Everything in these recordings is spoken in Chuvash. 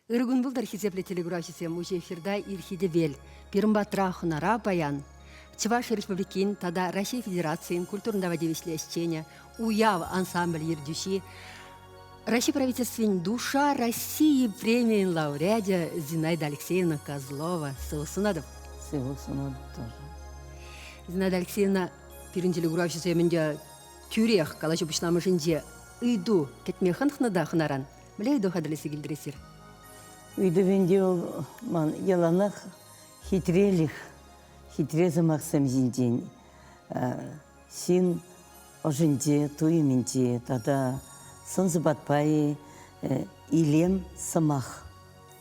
Ырӑ кун пултӑр, хисеплӗ телекуравҫӑсем! Уҫӑ эфирта Ирхи тӗвел. Пирӗн патра хӑнара паян Чӑваш Республикин тата Раҫҫей Федерацийӗн культурӑн тава тивӗҫлӗ ӗҫченӗ, Уяв ансамбль ертӳҫи, Раҫҫей правительствин «Душа России» премийӗн лауреачӗ Зинаида Алексеевна Козлова. Сывлӑх сунатӑп. Сывлӑх сунатӑп тоже. Зинаида Алексеевна, пирӗн телекуравҫӑсем ӗнтӗ тӳрех калаҫу пуҫламӑшӗнче ыйту кӗтме хӑнӑхнӑ та хӑнаран. Мӗнле ыйту хатӗрлесе килтӗр эсир? Ыйтӑвӗнче вӑл ман яланах хитрелӗх, хитре сӑмахсем ҫинчен. Ҫын ӑшӗнче, туйӑмӗнче тата сӑн-сӑпатпа-и илем сӑмах.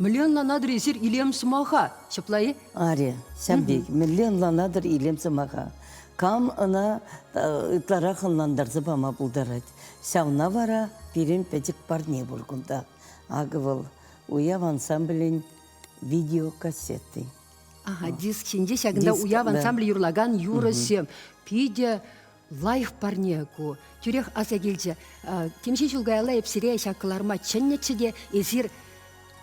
Мӗнле ӑнланатӑр эсир илем сӑмаха? Ҫапла-и? Аре, ҫав пек. Мӗнле ӑнланатӑр илем сӑмаха? Кам ӑна ытларах ӑнлантарса пама пултарать? Ҫавна вара пирӗн пӗчӗк парне пур кунта. Акӑ вӑл уяв ансамблӗн видеокассети. Ага, диск ҫинче ҫакӑнта уяв ансамблӗ юрлакан юрӑсем. Питӗ лайӑх парне ку. Тӳрех аса килчӗ. Темиҫе ҫул каялла эп сире ҫак кӑларма чӗннӗччӗ те эсир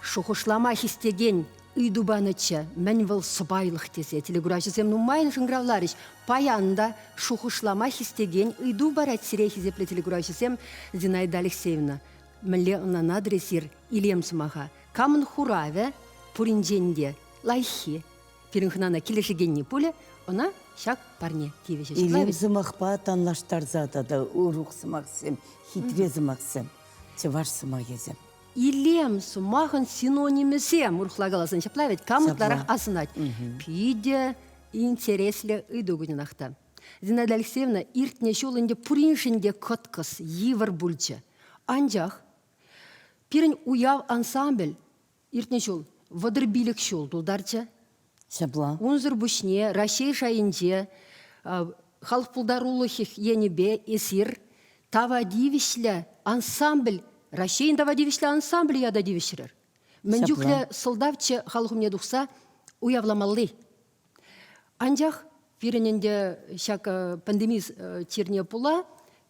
шухӑшлама хистекен ыйту панӑччӗ. Мӗн вӑл сӑпайлӑх тесе. Телекуравҫӑсем нумайӑн шӑнкӑравларӗҫ. Паян та шухӑшлама хистекен ыйту парать сире хисеплӗ телекуравҫӑсем Зинаида Алексеевна. Мӗнле ӑнланатӑр эсир илем сӑмаха? Камӑн хуравӗ пуринчен те лайӑххи? Пирӗн хӑнана килӗшекенни пулӗ, ӑна ҫак парне тивӗҫӗ. Илем сӑмахпа танлаштарса тата урӑх сӑмахсем, хитре сӑмахсем, чӑваш сӑмахӗсем. Илем сӑмахӑн синонимӗсем, урӑхла каласан ҫапла вӗт, кам ытларах асӑнать? Питӗ интереслӗ ыйту кунӗнах та. Зинаида Алексеевна, иртнӗ ҫул ӗнтӗ пуриншӗн те кӑткӑс, йывӑр пулчӗ. Анчах пирӗн уяв ансамбль иртнӗ ҫул 35 ҫул тултарчӗ. Ҫапла. Унсӑр пуҫне Раҫҫей шайӗнче халӑх пултарулӑхӗ енӗпе эсир тава тивӗҫлӗ ансамбль, Раҫҫейӗн тава тивӗҫлӗ ансамблӗ ята тивӗҫрӗр. Мӗн чухлӗ сӑлтавччӗ халӑх умне тухса уявламалли. Анчах пирӗн ӗнтӗ ҫак пандеми чирне пула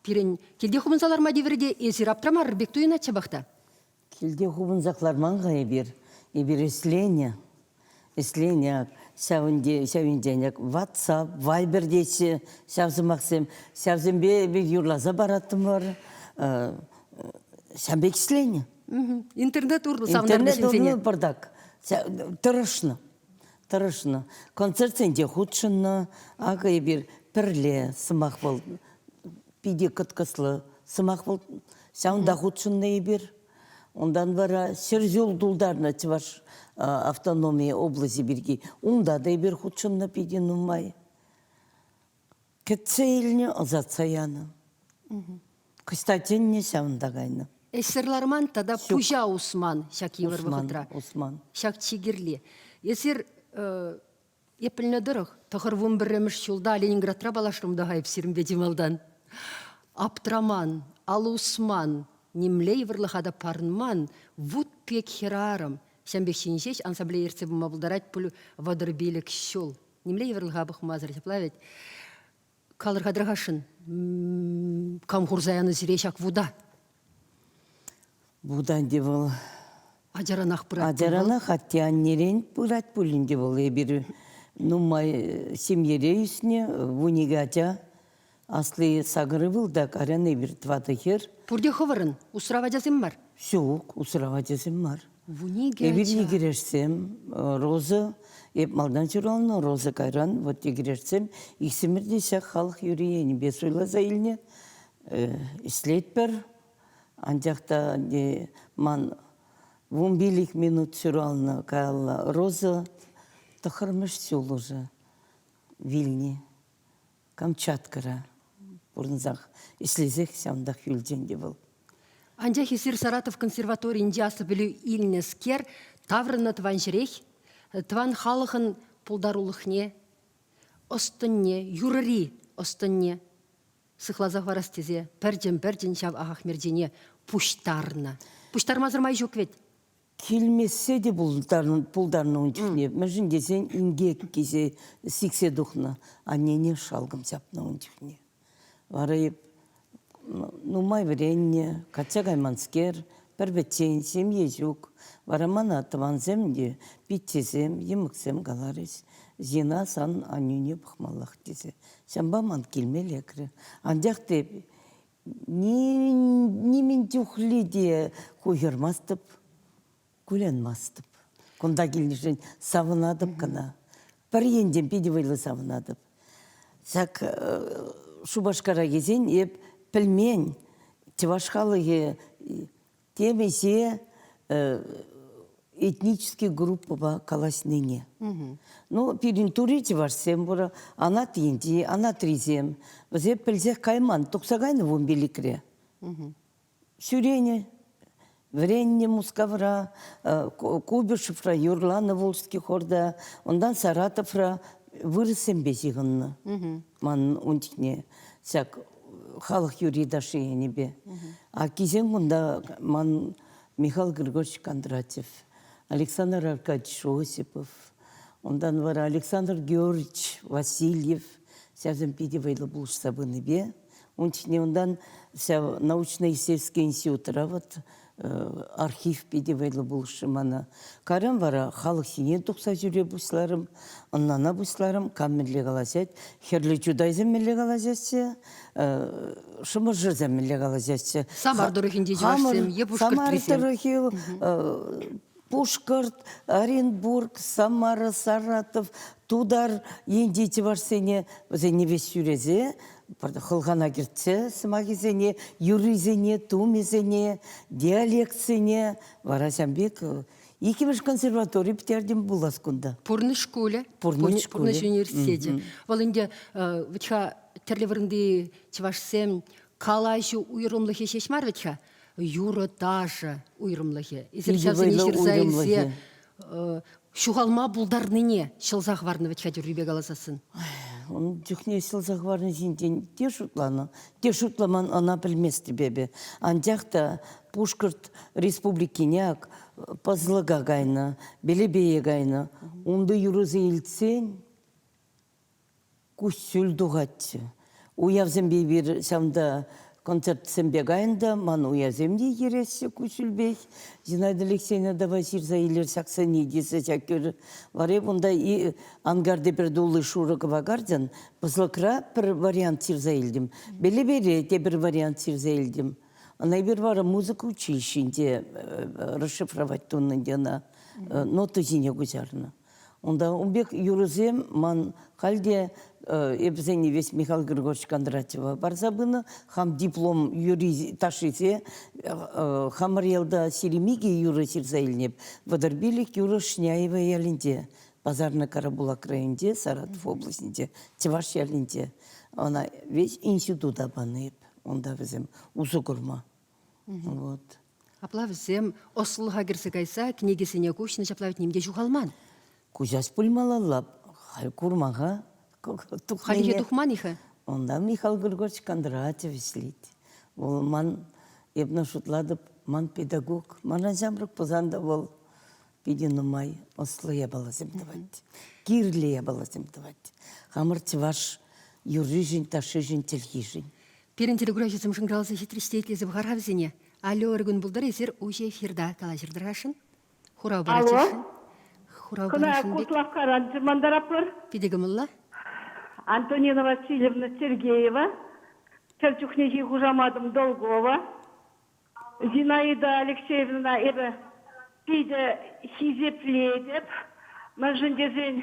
пирӗн килте хупӑнса ларма тиврӗ те эсир аптрамарӑр пек туйӑнать ҫапах та. Килте хупӑнсах ларман-ха эпир. Эпир ӗҫленӗ. Ӗҫленӗ. Ҫавӑнтен WhatsApp, Viber теҫҫӗ ҫав сӑмахсем. Ҫавсемпе эпир юрласа параттӑмӑр. Ҫав пек ӗҫленӗ. Интернет урлӑ савӑнтарнӑ Интернет урлӑ пӑртак. Тӑрӑшнӑ. Тӑрӑшнӑ. Концертсенче хутшӑннӑ. Акӑ эпир пӗрле сӑмах вӑл питӗ кӑткӑслӑ сӑмах вӑл. Ҫавӑнта хутшӑннӑ эпир. Унтан вара 100 ҫул тултарнӑ Чӑваш автономи облаҫӗ пирки. Унта та эпир хутшӑннӑ питӗ нумай. Кӗтсе илнӗ, ӑсатса янӑ. Кӑҫта чӗннӗ, ҫавӑнта кайнӑ. Ӗҫсӗр ларман тата пуҫа усман ҫак йывӑр вӑхӑтра. Усман. Ҫак чи кирли. Эсир эп пӗлнӗ тӑрӑх, 91-мӗш ҫулта Ленинградра паллашрӑм та-ха эп сирӗнпе чи малтан. Аптраман, алӑ усман, нимле йывӑрлӑха та парӑнман вут пек хӗрарӑм. Ҫавӑн пек ҫын ҫеҫ ансамбле ертсе пыма пултарать пуль 35 ҫул. Нимле йывӑрлӑха пӑхмасӑр ҫапла вӗт. Калӑр-ха тӑрхашшӑн, кам хурса янӑ сире ҫак вута? Вута ӗнтӗ вӑл. Ачаранах пырать. Ачаранах атте-аннерен пырать пуль ӗнтӗ вӑл. Эпир нумай ҫемьере ӳснӗ, 12 ача. Асли сакӑр ывӑл та, кайран эпир тӑватӑ хӗр. Пурте хӑвӑрӑн, усрав ачасем мар? Ҫук, усрав ачасем мар. 12 Эпир йӗкӗрешсем, Роза, эп малтан ҫуралнӑ, Роза кайран, вот йӗкӗрешсем, иксӗмӗр те ҫак халӑх юрри енӗпе суйласа илнӗ. Ӗҫлетпӗр, анчах та ман 15 минут ҫуралнӑ каялла Роза тӑххӑрмӗш ҫул уже вилнӗ. Камчаткӑра пурӑнсах, ӗҫлесех ҫавӑнтах юлчӗ ӗнтӗ вӑл. Анчах эсир Саратов консерваторийӗнче аслӑ пӗлӳ илнӗскер таврӑннӑ тӑван ҫӗрех, тӑван халӑхӑн пултарулӑхне, ӑс-тӑнне, юрӑри ӑс-тӑнне. сыхласа хӑварас тесе пӗрчӗн-пӗрчӗн ҫав ахах-мерчене пуҫтарнӑ. Пуҫтармасӑр май ҫук вӗт. Килмессе те пултарнӑ ун чухне. Мӗншӗн тесен инкек килсе сиксе тухнӑ. Аннене шалкӑм ҫапнӑ ун чухне. Вара эп нумай вӗреннӗ, качча кайманскер, пӗр-пӗччен, ҫемье ҫук. Вара мана тӑвансем те, пиччесем, йӑмӑксем каларӗҫ, Зина, сан аннӳне пӑхмаллах тесе. Ҫавӑнпа ман килме лекрӗ. Анчах та эп нимӗн чухлӗ те хуйхӑрмастӑп, кулянмастӑп. Кунта килнӗшӗн савӑнатӑп кӑна. Пӗр енчен питӗ вӑйлӑ савӑнатӑп. Ҫак Шупашкара килсен эп пӗлмен чӑваш халӑхӗ темиҫе этнический группӑпа калаҫнине. Ну, пирӗн тури чӑвашсем пур, анат енчи, анатрисем. Вӗсем пӗлсех кайман, тухса кайнӑ вунпиллӗкре. Ҫӳренӗ, вӗреннӗ Мускавра, Куйбышевра юрланӑ Волжский хорта, унтан Саратовра вырӑссемпе ҫыхӑннӑ. Ман ун чухне ҫак халӑх юрри ташши енӗпе. А килсен кунта ман Михаил Григорьевич Кондратьев, Александр Аркадьевич Осипов, унтан вара Александр Георгиевич Васильев ҫавсем питӗ вӑйлӑ пулӑшса пынипе ун чухне унтан ҫав научно-исследовательский институтра вот архив питӗ вӑйлӑ пулӑшрӗ мана. Кайран вара халӑх ҫине тухса ҫӳре пуҫларӑм, ӑнлана пуҫларӑм, кам мӗнле калаҫать, Хӗрлӗ Чутайсем мӗнле калаҫаҫҫӗ, Шӑмӑршӑсем мӗнле калаҫаҫҫӗ. Самар тӑрӑхӗнчи чӑвашсем е Пушкӑртрисем. Самар тӑрӑхӗ, Пушкӑрт, Оренбург, Самара, Саратов, Тутар енчи чӑвашсене вӗсене веҫ ҫӳресе хӑлхана кӗртсе сӑмахӗсене, юррисене, тумӗсене, диалектсене вара ҫавӑн пек иккӗмӗш консерватори пӗтертӗм пулас кунта. Пурнӑҫ шкулӗ. Пурнӑҫ шкулӗ. Пурнӑҫ университечӗ. Вӑл ӗнтӗ вӗт-ха тӗрлӗ вырӑнти чӑвашсем калаҫу уйрӑмлӑхӗ ҫеҫ мар вӗт-ха, юрӑ-ташӑ уйрӑмлӑхӗ. Эсир ҫавсене ҫырса илсе ҫухалма пултарнине ҫӑлса хӑварнӑ вӗт-ха тӳррипе каласассӑн. Ун чухне ҫӑлса хӑварни ҫинчен те шутланӑ, те шутламан ӑна пӗлместӗп эпӗ. Анчах та Пушкӑрт Республикине ак Пӑслӑка кайнӑ, Белебее кайнӑ. Унти юрӑсем илтсен куҫҫуль тухатчӗ. Уявсемпе эпир ҫавӑнта концертсемпе кайнӑ та, ман уявсем те йӗреҫҫӗ куҫҫульпех. Зинаида Алексеевна давай ҫырса илер ҫаксене тесе ҫак юрӑ. Вара эп унта ангарти пӗр тулли шурӑ кӑвакарчӑн Пӑслӑкра пӗр вариант ҫырса илтӗм. Белебере те пӗр вариант ҫырса илтӗм. Ӑна эпир вара музыка училищинче расшифровать тунӑ ӗнтӗ ӑна, нота ҫине куҫарнӑ. Унта ун пек юрӑсем ман халь те эп вӗсене весь Михаил Григорьевич Кондратьева парса пынӑ. Хам диплом юрри ташшисе хамӑр ялта ҫирӗм юрӑ ҫырса илнӗ. 35 юрӑ Шняева ялӗнче, Пасарнӑ Карабулак районӗнче, Саратов облаҫӗнче, Чӑваш ялӗнче. Ӑна весь института панӑ эп. Унта вӗсем усӑ курма. Вот. Апла вӗсем ӑслӑлӑха кӗрсе кайса кӗнекесене куҫнӑ, ҫапла вӗт ним те ҫухалман. Куҫас пуль малалла. Халь курма-ха. Хальлӗхе тухман-и-ха? Унта Михаил Григорьевич Кондратьев ӗҫлет. Вӑл ман, эпне шутлатӑп, ман педагог. Манран ҫамрӑк пулсан та вӑл питӗ нумай ӑслӑ япаласем тӑвать. Кирлӗ япаласем тӑвать. Хамӑр чӑваш юрришӗн, ташшишӗн, чӗлхишӗн. Пирӗн телекуравҫӑсем шӑнкӑравласа ҫитрӗҫ те итлесе пӑхар-ха вӗсене. Алло, ырӑ кун пултӑр, эсир уҫӑ эфирта калаҫӑр-тӑрасшӑн. Хурав паратчӗ. Хурав Кӑна парасшӑн пек. Куславккаран чӑрмантаратпӑр. Питӗ кӑмӑллӑ. Антонина Васильевна Сергеева, хӗр чухнехи хушаматӑм Долгова. Зинаида Алексеевнӑна эпӗ питӗ хисеплетӗп, мӗншӗн тесен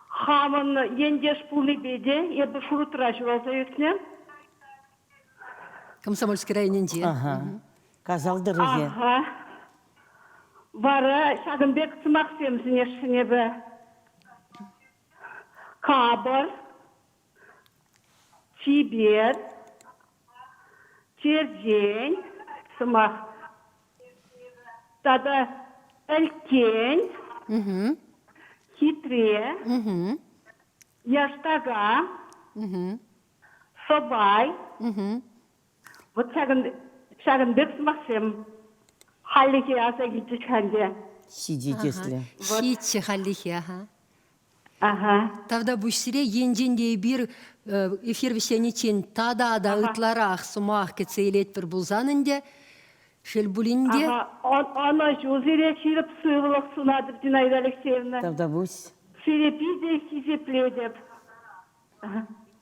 хамӑн ентеш пулнипе те эпӗ Шурутра ҫуралса ӳснӗ. Комсомольски районӗнче. Ага. Касал тӑрӑхӗ. Аха. Вара ҫакӑн пек сӑмахсем сӗнесшӗн эпӗ. Капӑр, чипер, черчен сӑмах тата ӗлккен, хитре, яштака, Сӑпай. Вот ҫакӑн, ҫакӑн пек сӑмахсем хальлӗхе аса килчӗҫ-ха ӗнтӗ. Ҫитетесле. Ҫитчӗ хальлӗхе, аха. Аха. Тавтапуҫ сире. Енчен те эпир эфир вӗҫлениччен тата та ытларах сӑмах кӗтсе илетпӗр пулсан ӗнтӗ, шел пулин те. Ага. Ӑнӑҫу сире, ҫирӗп сывлӑх сунатӑп, Зинаида Алексеевна. Тавтапуҫ. Сире питӗ хисеплетӗп.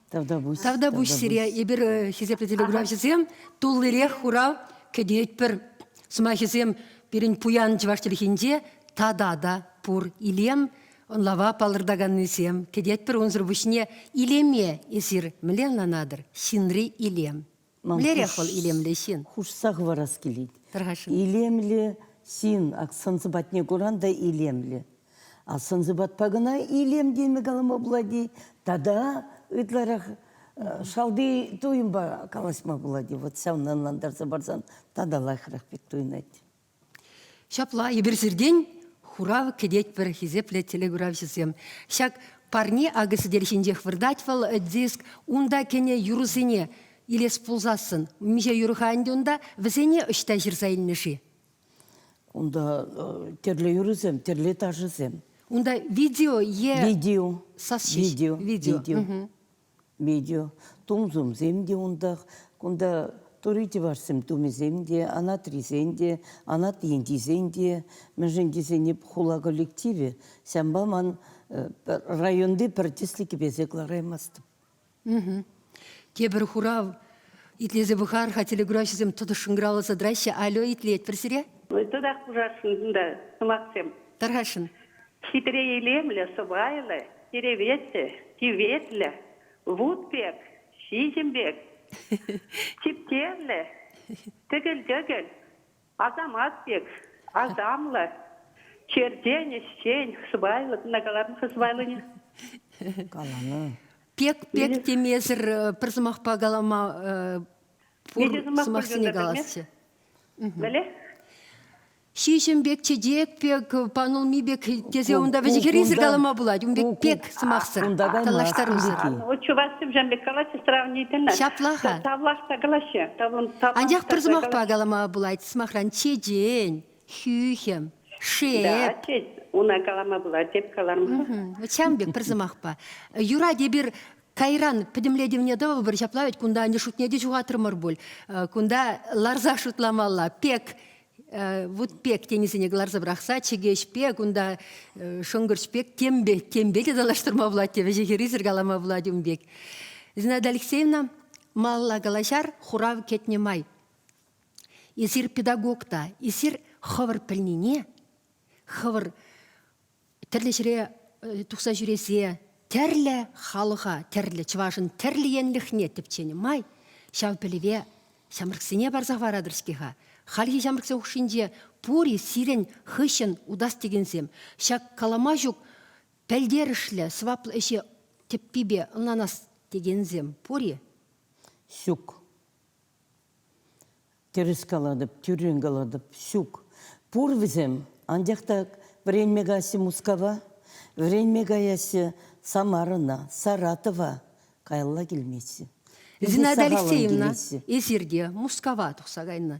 Тавтапуҫ. Тавтапуҫ сире. Эпир хисеплӗ телеграфҫӑсем туллирех хурав кӗтетпӗр. Сӑмахӗсем пирӗн пуян чӑваш чӗлхинче тата та пур. Илем ӑнлава палӑртаканнисем кӗтетпӗр. Унсӑр пуҫне илеме эсир мӗнле ӑнланатӑр? Ҫынри илем. Мӗнлерех вӑл илемлӗ ҫын? Хушса хӑварас килет. Тархасшӑн. Илемлӗ ҫын ак сӑн-сӑпатне куран та илемлӗ. А сӑн-сӑпатпа кӑна илем теме калама пулать-и? Тата ытларах шалти туйӑмпа калаҫма пулать-и? Вот ҫавна ӑнлантарса парсан тата лайӑхрах пек туйӑнать. Ҫапла, эпир сиртен хурав кӗтетпӗр, хисеплӗ телекуравҫӑсем. Ҫак парне акӑ сӗтел ҫинчех выртать вӑл диск. Унта кӗнӗ юрӑсене илес пулсассӑн миҫе юрӑ-ха ӗнтӗ унта? Вӗсене ӑҫта ҫырса илнӗ-ши? Унта тӗрлӗ юрӑсем, тӗрлӗ ташӑсем. Унта видео е Видео. сас ҫеҫ? Видео. Видео. Видео. Видео. Тумсумсем те унтах. Кунта тури чӑвашсем тумӗсем те, анатрисен те, анат енчисен те. Мӗншӗн тесен эп хула коллективӗ. Ҫавӑнпа ман районти пӗр тӗслӗ кӗпесе кӑлараймастӑп. Тепӗр хурав итлесе пӑхар-ха, телеграфҫӑсем тӑтӑш шӑнкӑравласа тӑраҫҫӗ. Алло, итлетпӗр сире. Тутах хушасшӑн кунта сӑмахсем. Тархасшӑн. Хитре илемлӗ, сӑпайлӑ, тереветлӗ, тиветлӗ, вут пек, ҫиҫӗм пек, типтерлӗ, тӗкӗл-тӗкӗл, Асамат пек, асамлӑ, черчен, ӗҫчен, сӑпайлӑ. Кунта каларӑм-ха сӑпайлӑне. Каланӑ. Пек пек темесӗр пӗр сӑмахпа калама пур сӑмахсене каласчӗ. Мӗнле? Ҫиҫӗм пек, чечек пек, панулми пек тесе унта вӗҫӗ-хӗррисӗр калама пулать. Ун пек пек сӑмахсӑр, танлаштарусӑр. Чувашсем ҫавӑн пек калаҫҫӗ, сравнительно. Ҫапла-ха. Тавлашса калаҫҫӗ. Анчах пӗр сӑмахпа калама пулать. Сӑмахран, чечен, хӳхӗм, шеп. Да, уна калама пулать, эп каларӑм. Ҫавӑн пек пӗр сӑмахпа. Юрать, эпир кайран пӗтӗмлетӗвне тӑвӑпӑр, ҫапла вӗт кунта ӗнтӗ шутне те ҫухатрӑмӑр пуль. Кунта ларса шутламалла. Пек вут пек тенисене кӑларса пӑрахса чӗкеҫ пек, унта шӑнкӑрч пек темпе, темпе те талаштарма пулать те, вӗҫӗ-хӗррисӗр калама пулать ун пек. Зинаида Алексеевна, малалла калаҫар, хурав кӗтнӗ май. Эсир педагог та, эсир хӑвӑр пӗлнине, хӑвӑр тӗрлӗ ҫӗре тухса ҫӳресе тӗрлӗ халӑха, тӗрлӗ чӑвашӑн тӗрлӗ енлӗхне тӗпченӗ май ҫав пӗлӗве ҫамрӑксене парса хӑваратӑр-ҫке-ха. Хальхи ҫамрӑксен хушшинче пур-и сирӗн хыҫҫӑн утас текенсем ҫак калама ҫук пӗлтерӗшлӗ сӑваплӑ ӗҫе тӗппипе ӑнланас текенсем пур-и? Ҫук. Тӗрӗс калатӑп, тӳррӗн калатӑп. Ҫук. Пур вӗсем, анчах та вӗренме каяҫҫӗ Мускава, вӗренме каяҫҫӗ Самарӑна, Саратова. Каялла килмеҫҫӗ. Зинаида Алексеевна, эсир те Мускава тухса кайнӑ.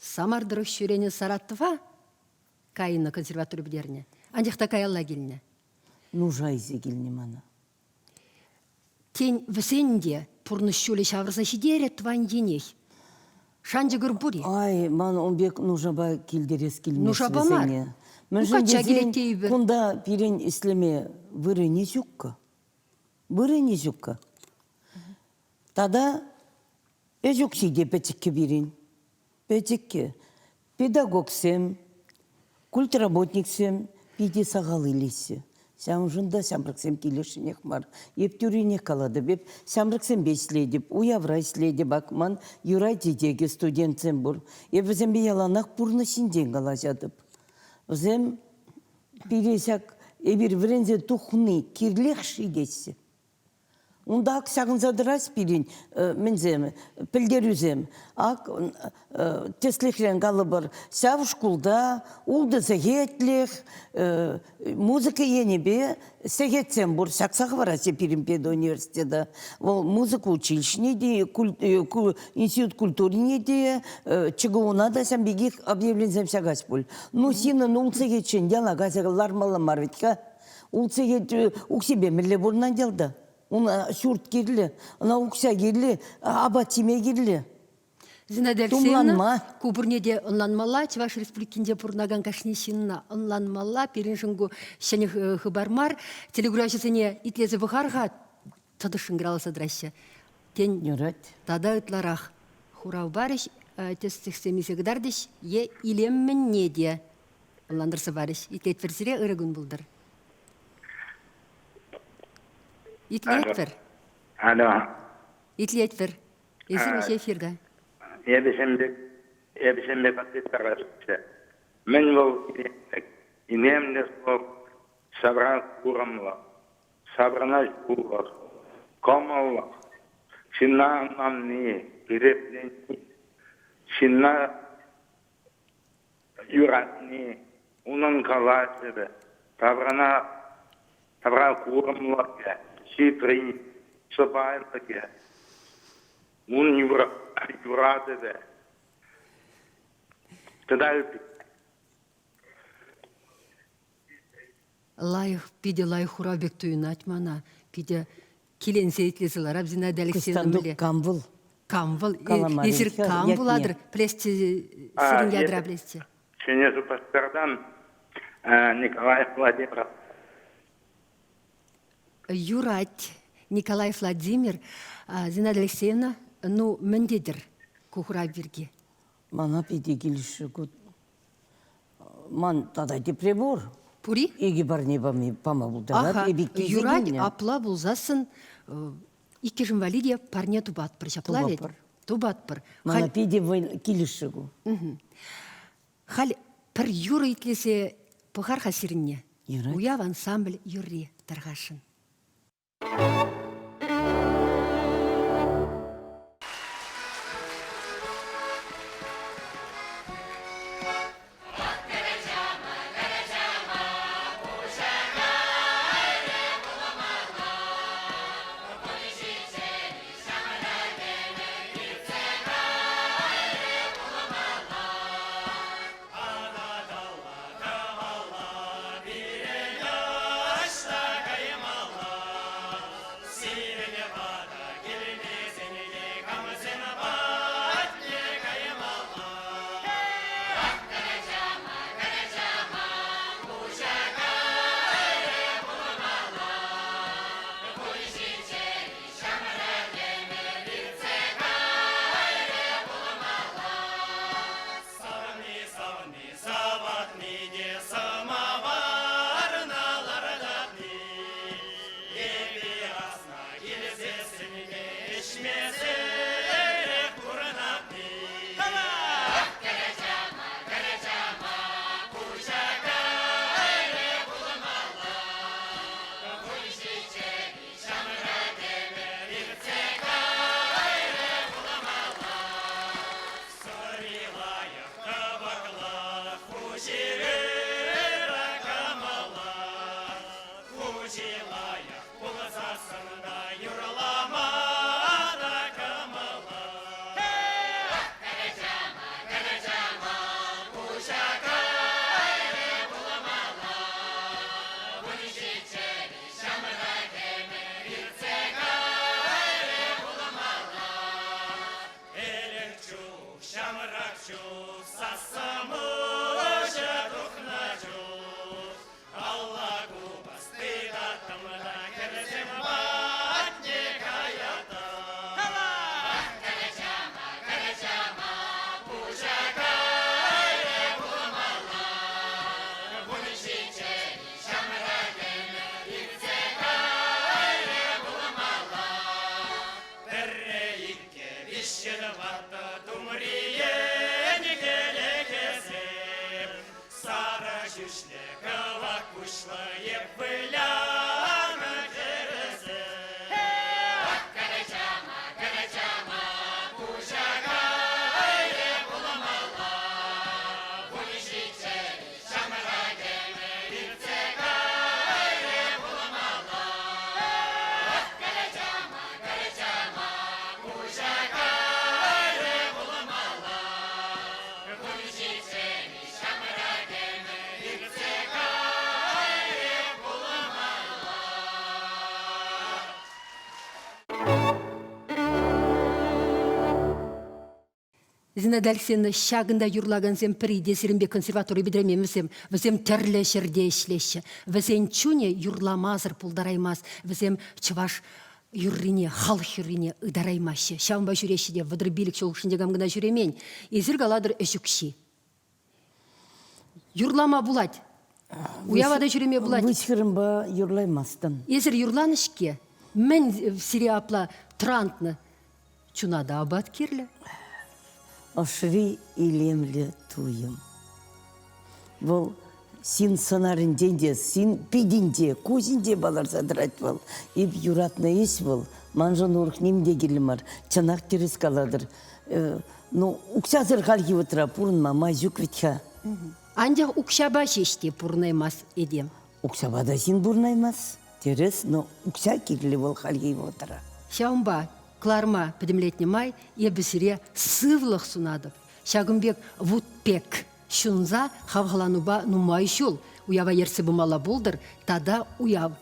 Самар тӑрӑх ҫӳренӗ Саратова кайнӑ консерватори пӗтернӗ. Анчах та каялла килнӗ. Нуша илсе килнӗ мана. Тен, вӗсен те пурнӑҫ ҫулӗ ҫавӑрса ҫитерӗ тӑван енех. Шанчӑкӑр пур-и? Ай, ман ун пек нушапа килтерес килмест Нушапа вӗсене. мар. Мӗншӗн Качча тесен килет тейӗпӗр. кунта пирӗн ӗҫлеме вырӑнӗ ҫуккӑ. Вырӑнӗ ҫуккӑ. Тата ӗҫ укҫи те пӗчӗккӗ пирӗн. Пӗчӗккӗ. Педагогсем, культработниксем питӗ сахал илеҫҫӗ. Ҫавӑншӑн та ҫамрӑксем килесшӗнех мар. Эп тӳррӗнех калатӑп, эп ҫамрӑксемпе ӗҫлетӗп, уявра ӗҫлетӗп. Ак ман Юрай тетекӗ студентсем пур. Эп вӗсемпе яланах пурнӑҫ ҫинчен калаҫатӑп. Вӗсем пире ҫак эпир вӗренсе тухни кирлех-ши теҫҫӗ. Унта ак ҫакӑнса тӑрать пирӗн мӗнсем, пӗлтерӳсем. Ак тӗслӗхрен калӑпӑр, ҫав шкулта ултӑ сехетлӗх музыка енӗпе сехетсем пур. Ҫакса хӑвараҫҫӗ пирӗн педуниверситета. Вӑл музыка училищине те, институт культурине те, ЧГУна та ҫавӑн пекех объявленисем ҫакаҫ пуль. Ну, ҫыннӑн улт сехетчен яла кайса лармалла мар вӗт-ха. Улт сехет укҫипе мӗнле пурӑнать ялта? Уна ҫурт кирлӗ, ӑна укҫа кирлӗ, апат ҫиме кирлӗ. Зинаида Алексеевна, ку пурне те ӑнланмалла, Чӑваш Республикинче пурӑнакан кашни ҫынна ӑнланмалла. Пирӗншӗн ку ҫӗнӗ хыпар мар. Телекуравҫӑсене итлесе пӑхар-ха, тӑтӑш шӑнкӑравласа тӑраҫҫӗ. Тен, Юрать. тата ытларах хурав парӗҫ, тӗслӗхсем илсе кӑтартӗҫ е илеммӗнне те ӑнлантарса парӗҫ. Итлетпӗр сире, ырӑ кун пултӑр. Итлетпӗр. Алло. Итлетпӗр. Эсир вообще эфирта. Эпӗ пек, эпӗ пек ответ парасчӗ. Мӗн вӑл илемлӗ вӑл ҫавра курӑмлӑ, ҫаврӑнӑҫулӑх, кӑмӑллӑх, ҫынна ӑнланни, хисеплени, ҫынна юратни, унӑн калаҫӑвӗ, таврана тавра курӑмлӑхӗ, хитри, сӑпайлӑхӗ, ун юратӑвӗ тата ытти. Лайӑх, питӗ лайӑх хурав пек туйӑнать мана. Питӗ киленсе итлесе ларап Зинаида Алексеевна Костандук кам вӑл? Кам вӑл? Эсир кам пулатӑр? Плесте, сирӗн ядра плесте. Ҫӗнӗ Шупашкартан Николай Владимиров. Юрать, Николай Владимир. Зинаида Алексеевна, ну, мӗн тетӗр ку хурав пирки? Мана питӗ килӗшрӗ ку. Ман тата тепре пур. Пури? Икӗ парне пама пултарать. Аха, юрать, апла пулсассӑн иккӗшӗн валли те парне тупатпӑр, ҫапла ведь? Тупатпӑр. Мана питӗ килӗшрӗ ку. Халь пӗр юрӑ итлесе пӑхар-ха сирӗнне. Уяв ансамбль юрри тархасшӑн. Зинаида Алексеевна, ҫакӑнта юрлакансем пӗри те сирӗнпе консерватори пӗтермен вӗсем. Вӗсем тӗрлӗ ҫӗрте ӗҫлеҫҫӗ. Вӗсен чунӗ юрламасӑр пултараймасть. Вӗсем чӑваш юррине, халӑх юррине ытараймаҫҫӗ. Ҫавӑнпа ҫӳреҫҫӗ те 35 ҫул хушшинче кам кӑна ҫӳремен. Эсир калатӑр ӗҫ укҫи. Юрлама пулать. Уява та ҫӳреме пулать. Выҫ хырӑмпа юрлаймастӑн. Эсир юрланӑ-ҫке. Мӗн сире апла тӑрантнӑ? Чуна та апат кирлӗ. Ӑшри илемлӗ туйӑм. Вӑл ҫын сӑнарӗнчен те, ҫын питӗнче, куҫӗнче палӑрса тӑрать вӑл. Эп юратнӑ ӗҫ вӑл. Маншӑн урӑх ним те кирлӗ мар. Чӑнах тӗрӗс калатӑр. Ну, укҫасӑр хальхи вӑхӑтра пурӑнма май ҫук вӗт-ха. Анчах укҫапа ҫеҫ те пурӑнаймасть этем. Укҫапа та ҫын пурӑнаймасть. Тӗрӗс, но укҫа кирлӗ вӑл хальхи вӑхӑтра. Ҫавӑнпа кӑларма пӗтӗмлетнӗ май эпӗ сире сывлӑх сунатӑп. Ҫакӑн пек вут пек ҫунса хавхаланупа нумай ҫул уява ертсе пымалла пултӑр тата уяв.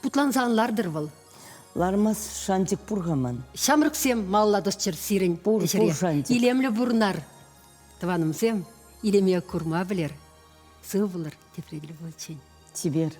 Путланса ан лартӑр вӑл. Лармас шанчӑк пур-ха ман. Ҫамрӑксем малалла тӑсчӑр сирӗн пур, ӗҫре. Пур шанчӑк. Илемлӗ пурӑнар. Тӑванӑмсем, илеме курма пӗлер. Сывлӑр тепре тӗл пуличчен. Чипер.